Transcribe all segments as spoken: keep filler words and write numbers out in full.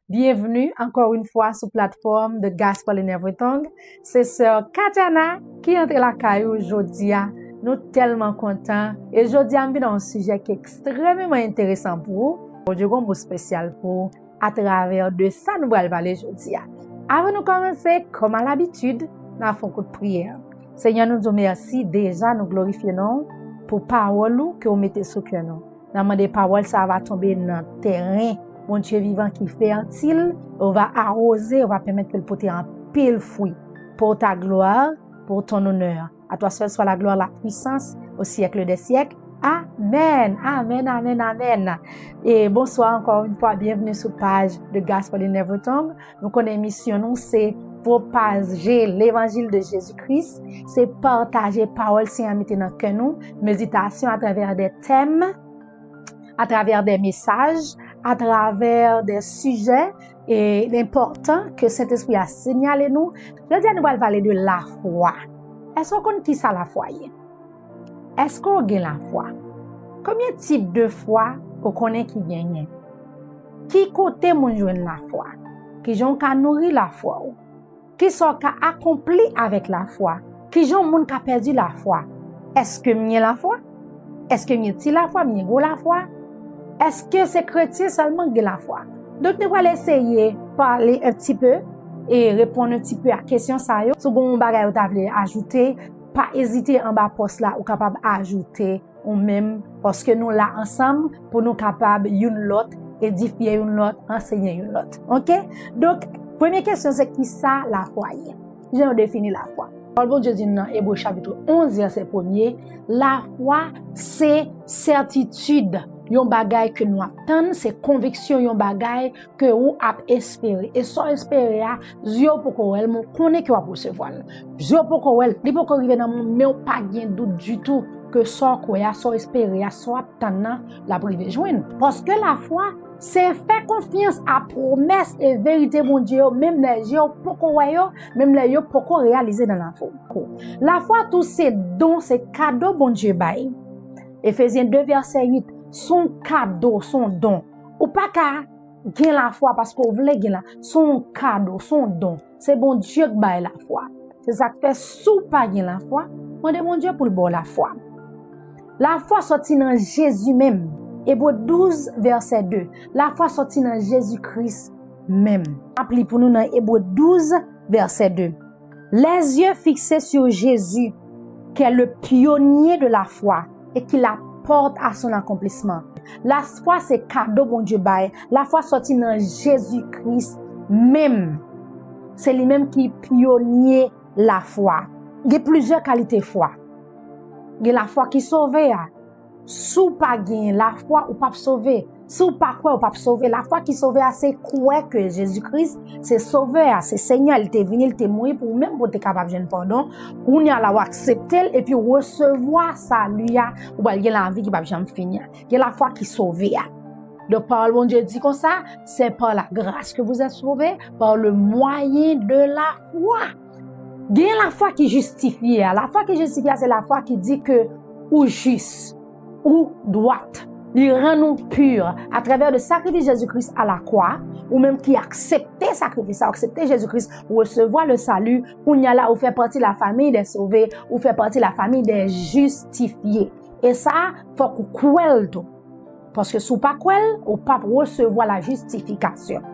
Byenvni ankò yon fwa sou platfòm The Gospel in Every Tongue. Se sè Katiana ki antre lakay ou jodi a. Nou tèlman kontan. E jodi a, m vin ak yon sijè ki ekstrèmeman enteresan pou ou. Bondye gon mo espesyal pou ou atravè de sa nou pral pale jodi a. Avan nou kòmanse, kòm a labitid, n a fè yon kout priyè. Senyè, nou di w mèsi deja, nou glorifye non w pou pawòl ou ke w mete sou kè nou. N a mande pawòl sa a va tonbe nan tèren, Bondye vivan ki fètil, ou va awoze, ou va pèmèt ke l pote anpil fwi. Pour ta gloire, pour ton honneur. À toi seul soit la gloire, la puissance au siècle des siècles. Amen, amen, amen, amen. E bonswa ankò yon fwa, byenvni sou paj The Gospel in Every Tongue. Nou konnen misyon nou se pwopaje levanjil de Jezi Kris, se pataje pawòl Senyè a mete nan kè nou, meditasyon atravè de tèm, atravè de mesaj, atravè de sijè e enpòtan ke Sentespri a sinyale nou. Jodi a nou pral pale de lafwa. Èske w konn ki sa lafwa ye? Èske w gen lafwa? Konbyen tip de fwa ou konnen ki genyen? Ki kote moun jwenn lafwa? Kijan w ka nouri lafwa w? Kisa w ka akonpli avèk lafwa? Kijan yon moun ka pèdi lafwa? Èske m gen lafwa? Èske m gen ti lafwa, m gen gwo lafwa? Èske se kretyen sèlman ki gen lafwa? Donk, nou pral eseye pale un petit peu e reponn un petit peu a kesyon sa yo. Si w gen yon bagay ou ta vle ajoute, pa ezite anba pòs la, ou kapab ajoute ou menm, paske nou la ansanm pou nou kapab youn lòt edifye youn lòt, ansenye youn lòt. Oke? Donk, premye kesyon se, kisa lafwa ye? Kijan yo defini lafwa? Pawòl Bondye di nou nan Ebre chapit onz, vèsè premye, lafwa se sètitid yon bagay ke nou ap tann, se konviksyon yon bagay ke ou ap espere. E sa w espere a, zye w poko wè l, men w konnen ke w ap resevwa l. Zye w poko wè l, li poko rive nan men w, men w pa gen dout ditou ke sa w kwè a, sa w espere a, sa w ap tann nan, l ap rive jwenn. Paske lafwa, se fè konfyans a pwomès e verite Bondye yo, menm lè je w poko wè yo, menm lè yo poko reyalize nan lavi w. Lafwa tou se don, se kado Bondye bay. Efezyen de vèsè uit, se yon kado, se yon don. Ou pa ka gen lafwa paske w vle gen la. Se yon kado, se yon don. Se Bondye k bay lafwa. Se sa k fè, si w pa gen lafwa, mande Bondye pou l ba w lafwa. Lafwa soti nan Jezi menm. Ebre douz, vèsè de. Lafwa soti nan Jezi Kris menm. N ap li pou nou nan Ebre douz, vèsè de. Les yeux fixés sur Jésus, qui est le pionnier de la foi et qui la porte à son accomplissement. Lafwa se kado Bondye bay. Lafwa soti nan Jezi Kris menm. Se li menm ki pyonye lafwa. Gen plizyè kalite fwa. Gen lafwa ki sove a. Si w pa gen lafwa, ou p ap sove. Si w pa kwè, ou p ap sove. Lafwa ki sove a, se kwè ke Jezi Kris se Sovè a, se Senyè, li te vini, li te mouri pou ou menm, pou w te kapab jwenn padon. Kounye a la, w aksepte l, epi w resevwa sali a, ou pral gen lavi ki p ap janm fini a. Gen lafwa ki sove a. Donk, pawòl Bondye di konsa, c'est par la grâce que vous êtes sauvés, par le moyen de la foi. Gen lafwa ki jistifye a. Lafwa ki jistifye a, se lafwa ki di ke ou jis, ou dwat. Li rann ou pi atravè de sakrifis Jezi Kris a la kwa. Ou menm ki aksepte sakrifis sa, ou aksepte Jezi Kris, ou resevwa le sali, kounye a la, ou fè pati la famille des sauvés, ou fè pati la famille des justifiés. E sa, fòk ou kwè l tou. Paske si w pa kwè l, ou p ap resevwa la justification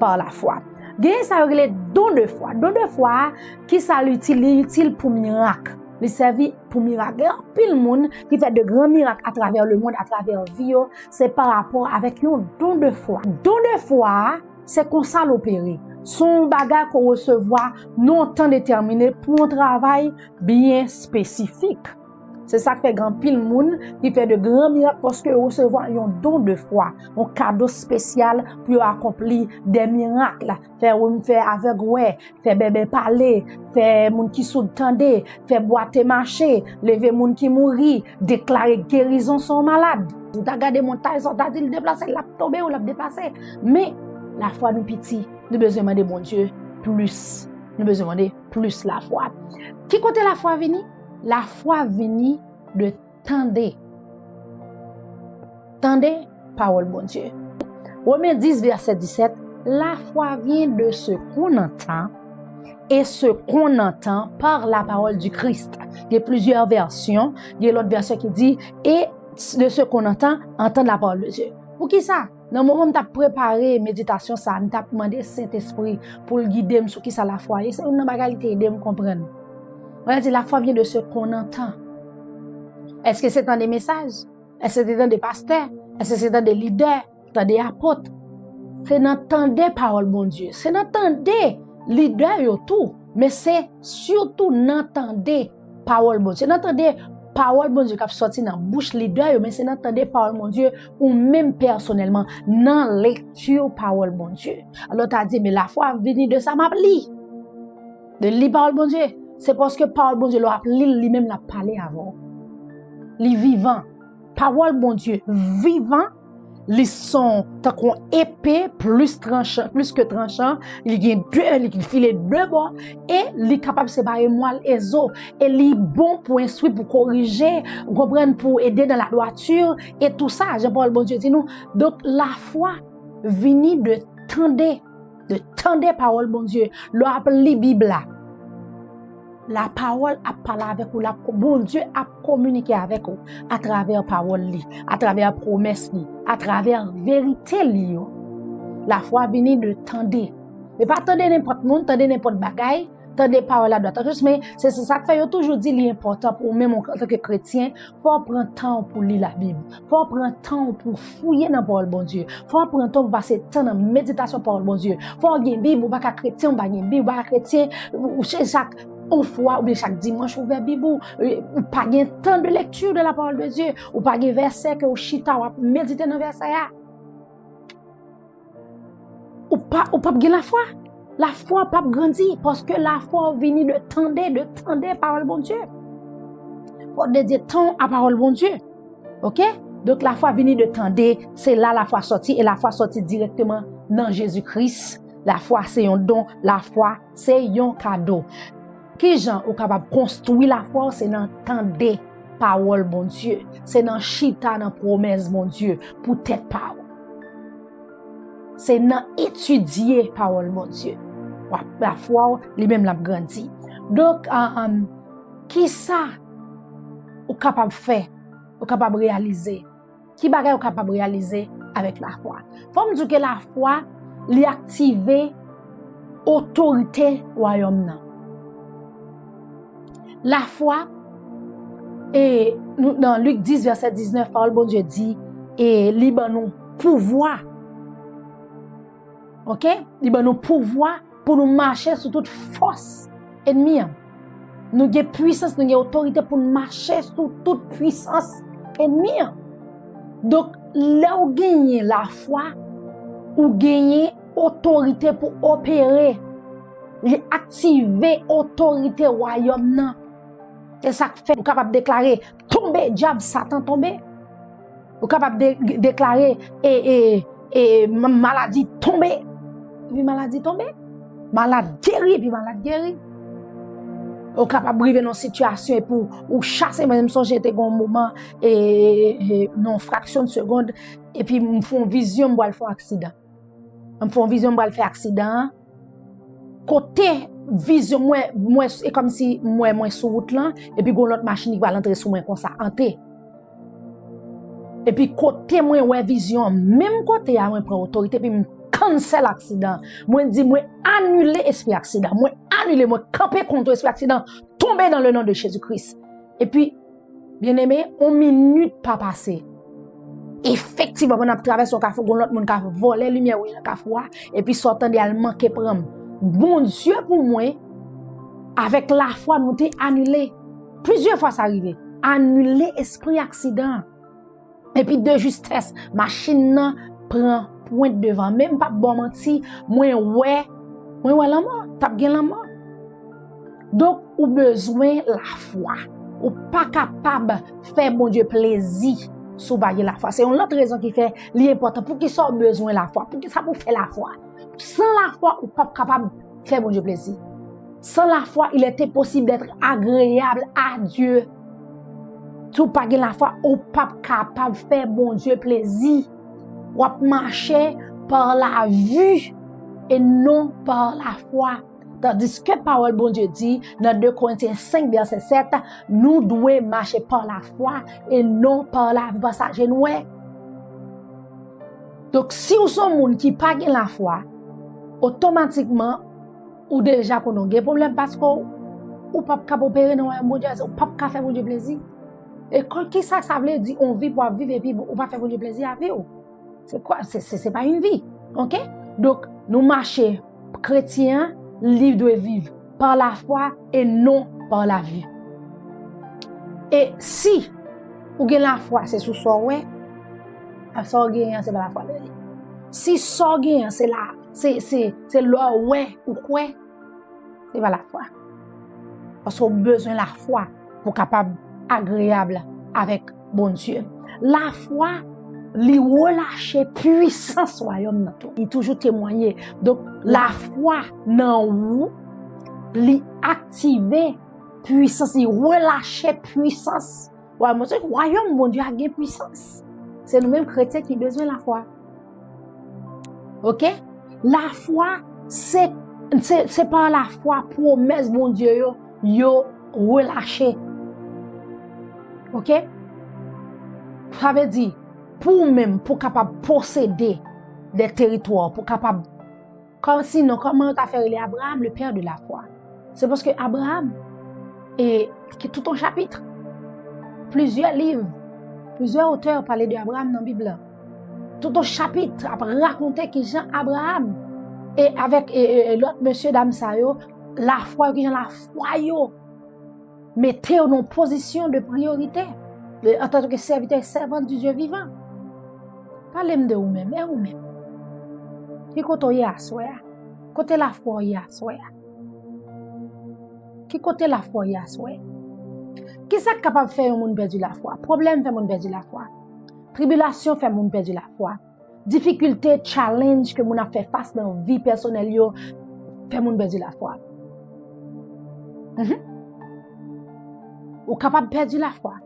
par la foi. Gen sa yo rele don de foi. Don de foi a, kisa li itil? Li itil pou mirak. Li sèvi pou mirak. Gen anpil moun ki fè de gran mirak atravè le mond, atravè vi yo, se pa rapò avèk yon don de foi. Don de foi a, se konsa l opere. Se yon bagay ke w resevwa nan yon tan detèmine pou yon travay byen espesifik. Se sa k fè gen anpil moun ki fè de gran mirak paske yo resevwa yon don de foi, yon kado espesyal pou yo akonpli de mirak. Fè moun, fè avèg wè, fè bèbè pale, fè moun ki soud tande, fè bwate mache, leve moun ki mouri, deklare gerizon sou yon malad. Ou ta gade montay sa, ou ta di l deplase, l ap tonbe ou l ap deplase. Men, lafwa nou piti, nou bezwen mande Bondye plis. Nou bezwen mande plis lafwa. Ki kote lafwa vini? Lafwa vini de tande. Tande pawòl Bondye. Women dis, vèsè disèt, La foi vient de ce qu'on entend, et ce qu'on entend par la parole du Christ. Gen plizyè vèsyon, gen lòt vèsyon ki di, et de ce qu'on entend, entendre la parole de Dieu. Poukisa? Nan moman m t ap prepare meditasyon sa, m t ap mande Sentespri pou l gide m sou kisa lafwa ye. Se youn nan bagay li te ede m konprann. Mwen di, la foi vient de ce qu'on entend. Èske se tande mesaj? Èske se tande pastè? Èske se tande lidè? Tande apot? Se nan tande pawòl Bondye. Se nan tande lidè yo tou. Men se sitou nan tande pawòl Bondye. Se nan tande pawòl Bondye k ap sòti nan bouch lidè yo, men se nan tande pawòl Bondye ou menm pèsonèlman, nan lekti pawòl Bondye. Alò, ta di, men lafwa vini de sa m ap li. De li pawòl Bondye. Se paske pawòl Bondye, lè w ap li l, li menm l ap pale avè w. Li vivan. Pawòl Bondye vivan, li se yon tankou yon epe plis tranchan, plis ke tranchan, li gen de, li file de bò, e li kapab separe mwal e zo, e li bon pou enstwi, pou korije, ou konprann, pou ede nan ladwati, e tou sa, jan pawòl Bondye di nou. Donk, lafwa vini de tande, de tande pawòl Bondye. Lè w ap li Bib la, lapawòl ap pale avèk ou, l ap, Bondye ap kominike avèk ou atravè pawòl li, atravè pwomès li, atravè verite li yo. Lafwa vini de tande. E pa tande nenpòt moun, tande nenpòt bagay, tande pawòl adwat agoch, men se, se sa k fè yo toujou di li enpòtan pou ou menm antanke kretyen, fò w pran tan w pou li Labib. Fò w pran tan w pou w fouye nan pawòl Bondye. Fò w pran tan w pou pase tan nan meditasyon pawòl Bondye. Fò w gen Bib, ou pa ka kretyen, ou pa gen Bib, ou pa ka kretyen, ou, ou, se chak yon fwa oubyen chak dimanch ou ouvè Bib ou, ou pa gen tan de lecture de la parole de Dieu, ou pa gen vèsè ke ou chita w ap medite nan vèsè a. Ou pa, ou p ap gen lafwa. Lafwa p ap grandi, paske lafwa vini de tande, de tande pawòl Bondye. Fò w dedye tan w a pawòl Bondye. Oke? Donk, lafwa vini de tande, se la lafwa sòti, e lafwa sòti dirèkteman nan Jezi Kris. Lafwa se yon don, lafwa se yon kado. Kijan ou kapab konstwi lafwa w? Se nan tande pawòl Bondye. Se nan chita nan pwomès Bondye pou tèt pa w. Se nan etidye pawòl Bondye. W ap, lafwa w, li menm, l ap grandi. Donk, ah, ah, kisa ou kapab fè, ou kapab reyalize? Ki bagay ou kapab reyalize avèk lafwa? Fò m di w ke lafwa, li aktive otorite wayòm nan. Lafwa, e, nou, nan Lik dis, vèsè diznèf, pawòl Bondye di, e, li ban nou pouvwa. Oke? Li ban nou pouvwa pou nou mache sou tout fòs ènmi an. Nou gen pwisans, nou gen otorite pou n mache sou tout pwisans ènmi an. Donk, lè w genyen lafwa, ou genyen otorite pou opere. Li aktive otorite wayòm nan. Se sa k fè ou kapab deklare, "Tonbe, dyab, Satan, tonbe." Ou kapab de-, deklare, e, e, e, ma-, maladi tonbe, epi maladi tonbe. Malad geri, epi malad geri. Ou kapab rive nan yon sitiyasyon epi w, ou chase, mwen m sonje te gen yon moman, e, e, e, nan yon fraksyon de segonn, epi m fè yon vizyon, m pral fè yon aksidan. M fè yon vizyon, m pral fè aksidan an. Kote vizyon mwen, mwen, e kòmsi mwen, mwen sou wout lan, epi gon lòt machin ki pral antre sou mwen konsa, antre. Epi kote mwen wè vizyon an, menm kote a, mwen pran otorite, epi m kansèl aksidan an. Mwen di, mwen anile espri aksidan. Mwen anile, mwen kanpe kont espri aksidan. Tonbe dans le nom de Jésus-Christ. Epi, byeneme, yon minit pa pase. Efektivman, pandan m ap travèse yon kafou, gon lòt moun k ap vòlè limyè wouj nan kafou a, epi sa w tande a, l manke pran m. Bondye pou mwen, avèk lafwa, nou te anile. Plizyè fwa sa rive. Anile espri aksidan an. Epi de justès, machin nan pran pwent devan. Men m p ap ba w manti, mwen wè, mwen wè lanmò, t ap gen lanmò. Donk, ou bezwen lafwa. Ou pa kapab fè Bondye plezi si w pa gen lafwa. Se yon lòt rezon ki fè li enpòtan. Poukisa w bezwen lafwa? Poukisa pou w fè lafwa? San lafwa, ou p ap kapab fè Bondye plezi. Sans la foi, il est impossible d'être agréable à Dieu. Si w pa gen lafwa, ou p ap kapab fè Bondye plezi. W ap mache par la vue et non par la foi. Tandiske pawòl Bondye di nan de Korentyen senk vèsè sèt, nou dwe mache pa lafwa e non pa lavi, pa sa je n wè. Donk, si w se yon moun ki pa gen lafwa, otomatikman, ou deja konnen w gen pwoblèm paske w, ou p ap ka opere nan wayòm Bondye a, ou p ap ka fè Bondye plezi. E kon, kisa sa vle di, yon vi pou w ap viv epi ou pa fè Bondye plezi a vi w? Se kwa? Se, se, se pa yon vi. Oke? Donk, nou mache, kretyen an, li dwe viv pa lafwa e non pa lavi. E si ou gen lafwa, se sou sa w wè, a sa w genyen an, se pa lafwa li ye. Si sa w genyen an, se la, se, se, se lè w wè, ou kwè, se pa lafwa. Paske w bezwen lafwa pou w kapab agreyab avèk Bondye. Lafwa, li relache pwisans wayòm nan tou. Li toujou temwaye. Donk, lafwa nan ou, li aktive pwisans, li relache pwisans. Wayòm, wayòm Bondye a gen pwisans. Se nou menm kretyen ki bezwen lafwa. Oke? Lafwa, se, se, se pa lafwa pwomès Bondye yo, yo relache. Oke? Sa vle di, pou w menm, pou w kapab posede de teritwa, pou w kapab, kòm sinon, kòman yo ta fè rele Abraham le père de la foi? Se paske Abraham, e, ki tout yon chapit, plizyè liv, plizyè otè pale de Abraham nan Bib la. Tout yon chapit ap rakonte kijan Abraham e avèk, e, e, e lòt mesye dam sa yo, lafwa yo, kijan lafwa yo mete yo nan pozisyon de priyorite, de, antanke sèvitè e sèvant du Dieu vivant. Pale m de ou menm, e ou menm? Ki kote w ye aswè a? Kote lafwa w ye aswè a? Ki kote lafwa w ye aswè? Kisa k kapab fè yon moun pèdi lafwa? Pwoblèm fè moun pèdi lafwa. Tribilasyon fè moun pèdi lafwa. Difikilte, challenge ke moun ap fè fas nan vi pèsonèl yo, fè moun pèdi lafwa. Mhm. Ou kapab pèdi lafwa.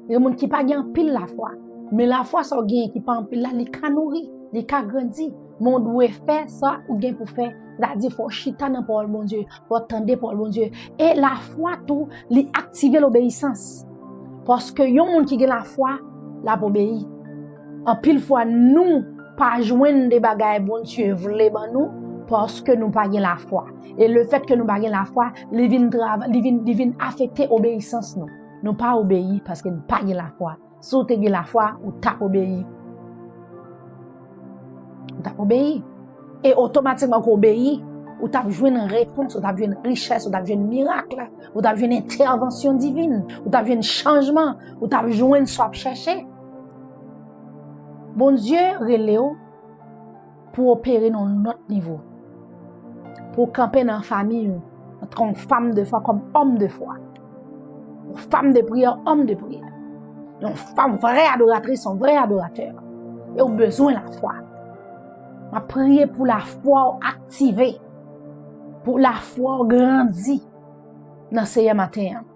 Gen moun ki pa gen anpil lafwa. Men lafwa sa w genyen ki pa anpil la, li ka nouri, li ka grandi. Men w dwe fè sa ou gen pou fè. Sètadi, fò w chita nan pawòl Bondye, fò w tande pawòl Bondye. E lafwa tou, li aktive lobeyisans. Paske yon moun ki gen lafwa, l ap obeyi. Anpil fwa, nou pa jwenn de bagay Bondye vle ban nou paske nou pa gen lafwa. E lefètke nou pa gen lafwa, li vin trav-, li vin, li vin afekte obeyisans nou. Nou pa obeyi paske nou pa gen lafwa. Si w te gen lafwa, ou t ap obeyi. Ou t ap obeyi. E otomatikman ke w obeyi, ou t ap jwenn repons, ou t ap jwenn richès, ou t ap jwenn mirak, ou t ap jwenn entèvansyon divin, ou t ap jwenn chanjman, ou t ap jwenn sa w ap chèche. Bondye rele w pou w opere nan yon lòt nivo. Pou w kanpe nan fanmi w, antanke yon fanm de fwa, kòm òm de fwa. Yon fanm de priyè, òm de priyè. Yon fanm vrè adoratris, yon vrè adoratè. E w bezwen lafwa. M ap priye pou lafwa w aktive. Pou lafwa w grandi nan Seyè maten an.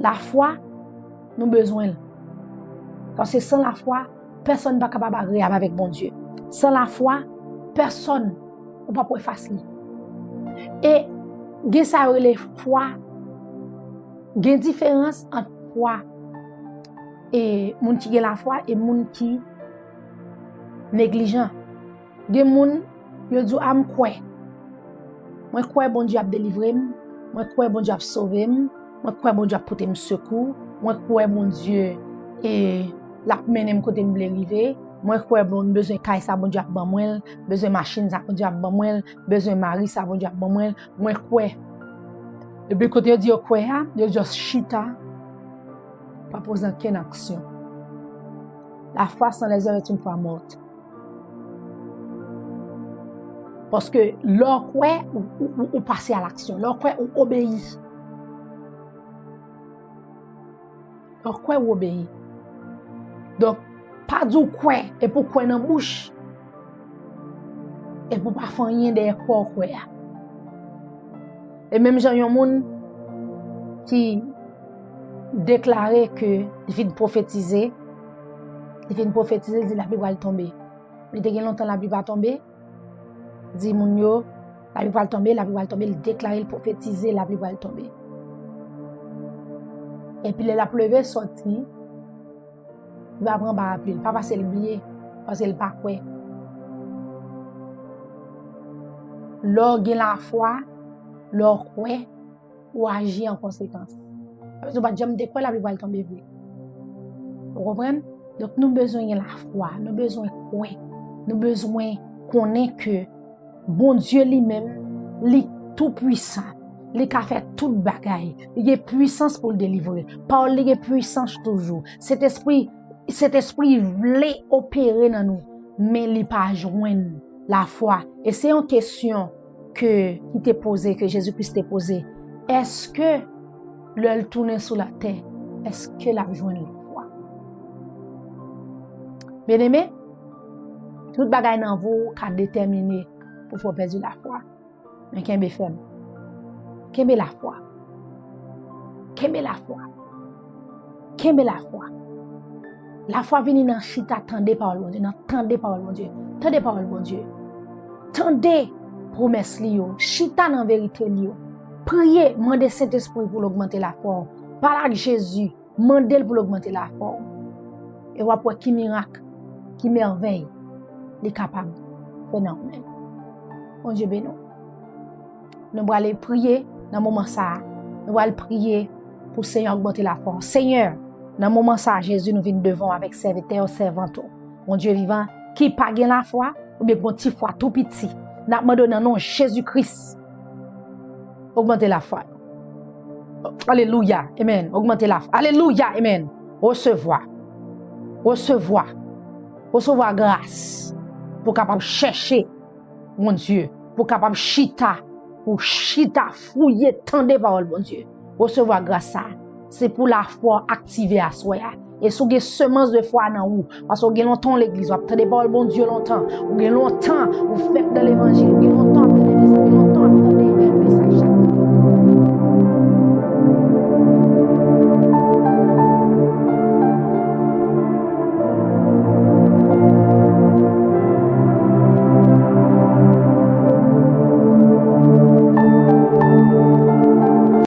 Lafwa, nou bezwen l. Paske san lafwa, pèsonn pa kapab agreyab avèk Bondye. San lafwa, pèsonn, ou p ap wè fas li. E gen sa yo rele fwa, gen diferans ant fwa e moun ki gen lafwa e moun ki neglijan. Gen moun, yo di w, "A, m kwè. Mwen kwè Bondye ap delivre m. Mwen kwè Bondye ap sove m. Mwen kwè Bondye ap pote m sekou. Mwen kwè Bondye, e, l ap mennen m kote m vle rive. Mwen kwè, bon, m bezwen kay sa, Bondye ap ban mwen l. M bezwen machin sa, Bondye ap ban mwen l. M bezwen mari sa, Bondye ap ban mwen l. Mwen kwè." Epi kote yo di yo kwè a, yo just chita, pa poze okenn aksyon. La foi sans les œuvres est une foi morte. Paske lè w kwè, ou, ou, ou, ou pase a laksyon. Lè w kwè, ou obeyi. Lè w kwè, ou obeyi. Donk, pa di w kwè, epi w kwè nan bouch, epi w pa fè anyen dèyè kwè w kwè a. E menm jan yon moun ki deklare ke li fin pwofetize, li fin pwofetize, li di lapli pral tonbe. Li te gen lontan lapli pa tonbe. di moun yo, lapli pral tonbe, lapli pral tonbe, li deklare, li pwofetize, lapli pral tonbe. Epi lè l ap leve sòti, li pa pran ba lapli, pa paske l bliye, paske l pa kwè. Lè w gen lafwa, lè w kwè, ou aji an konsekans. Sa vle di ou pa t janm te kwè lapli pral tonbe vre. Ou konprann? Donk nou bezwen gen lafwa, nou bezwen kwè, nou bezwen konnen ke Bondye li menm, li tou pwisan, li ka fè tout bagay, li gen pwisans pou l delivre. Pawòl li gen pwisans toujou. Sentespri, Sentespri vle opere nan nou, men li pa jwenn lafwa. E se yon kesyon ke, ki te poze, ke Jezi Kris te poze. Èske lè l tounen sou latè, èske l ap jwenn lafwa? Byeneme, tout bagay nan vi w ka detèmine pou fè w pèdi lafwa. Men kenbe fèm. Kenbe lafwa. Kenbe lafwa. Kenbe lafwa. Lafwa vini nan chita tande pawòl Bondye, nan tande pawòl Bondye. Tande pawòl Bondye. Tande pwomès li yo. Chita nan verite li yo. Priye, mande Sentespri pou l ogmante lafwa w. Pale ak Jezi. Mande l pou l ogmante lafwa w. E w ap wè ki mirak, ki mèvèy li kapab fè nan ou menm. Bondye beni w. Nou prale priye nan moman sa a. Nou pral priye pou Senyè ogmante lafwa w. Senyè, nan moman sa a, Jezi, nou vin devan w avèk sèvitè w, sèvant ou. Bondye vivan, ki pa gen lafwa, oubyen ki gon ti fwa tou piti. N ap mande w nan non Jezi Kris, ogmante lafwa nou. Alelouya, amen. Ogmante lafwa. Alelouya, amen. Resevwa. Resevwa. Resevwa gras pou w kapab chèche Bondye, pou w kapab chita, pou w chita, fouye, tande pawòl Bondye. Resevwa gras sa a. Se pou lafwa w aktive aswè a. E si w gen semans de fwa nan ou, paske w gen lontan w legliz, w ap tande pawòl Bondye lontan, ou gen lontan, ou fèt nan levanjil, ou gen lontan w ap tande mesaj, ou gen lontan w ap